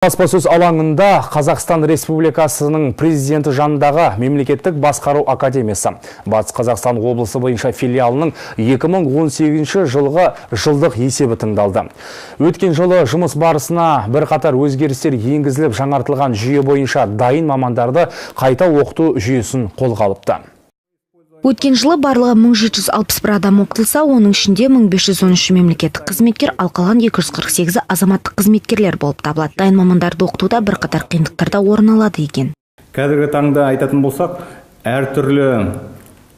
Баспасөз алаңында Қазақстан Республикасының президенті жанындағы Мемлекеттік басқару академиясы Батыс Қазақстан облысы бойынша филиалының 2018 жылғы жылдық есебі тыңдалды. Өткен жылы жұмыс барысына бірқатар өзгерістер енгізіліп, жаңартылған жүйе бойынша дайын мамандарды қайта оқыту жүйесін қолға алыпты. Өткен жылы барлығы 1761 адам оқытылса, оның ішінде 1513 мемлекеттік қызметкер, ал қалған 248-і азаматтық қызметкерлер болып табылады. Дайын мамандарды оқытуда бірқатар қиындықтар да орын алады екен. Қазіргі таңда айтатын болсақ, әртүрлі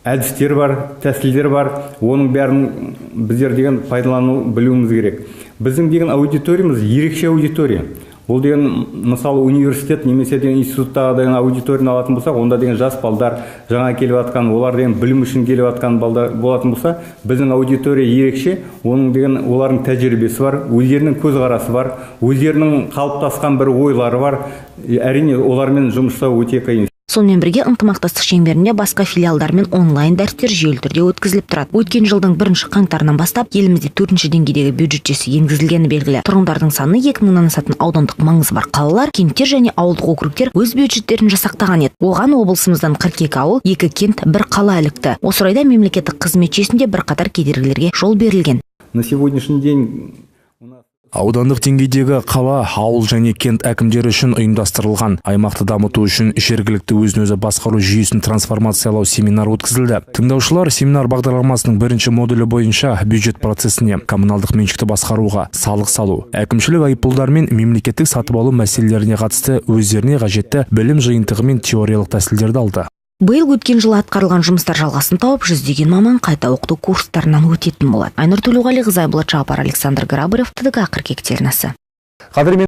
әдістер бар, тәсілдер бар, оның бәрін біздер деген пайдалану білуіміз керек. Біздің деген аудиториямыз ерекше аудитория. Ол деген, мысалы, университет немесе деген институттағы деген аудиторияны алатын болсақ, онда деген жас балдар, жаңа келіп жатқан, олар деген білім үшін келіп жатқан балдар болатын болса, біздің аудитория ерекше, оның деген олардың тәжірибесі бар, өздерінің көзқарасы бар, өздерінің қалыптасқан бір ойлары бар. Әрине, олармен жұмыс жасау өте қиын. Сонымен бірге ынтымақтастық шеңберінде басқа филиалдармен онлайн дәрістер жүйелі түрде өткізіліп тұрады. Өткен жылдың бірінші қаңтарынан бастап елімізде төртінші деңгейдегі бюджет жүйесі енгізілгені белгілі. Тұрғындардың саны 2000-нан асатын аудандық маңызы бар қалалар, кенттер және ауылдық округтер өз бюджеттерін жасақтаған еді. Оған облысымыздан 42 ауыл, 2 кент, 1 қала ілікті. Осы орайда мемлекеттік қызмет жүйесінде бірқатар кедергілерге жол берілген. На сегодняшний день Аудандық деңгейдегі қала, ауыл және кент әкімдері үшін ұйымдастырылған аймақты дамыту үшін жергілікті өзін-өзі басқару жүйесін трансформациялау семинары өткізілді. Тыңдаушылар семинар бағдарламасының бірінші модулі бойынша бюджет процесіне, коммуналдық меншікті басқаруға, салық салу, әкімшілік айыппұлдар мен мемлекеттік сатып алу мәселелеріне қатысты өздеріне қажетті білім жиынтығы мен теориялық тәсілдерді алды. Биыл өткен жылы атқарылған жұмыстар жалғасын тауып, жүздеген маман қайта оқыту курстарынан өтетін болады. Айнұр Төлеуғалиқызы, Айболат Жапар, Александр Грабарев, ТДК 42 телеарнасы. Қадірмен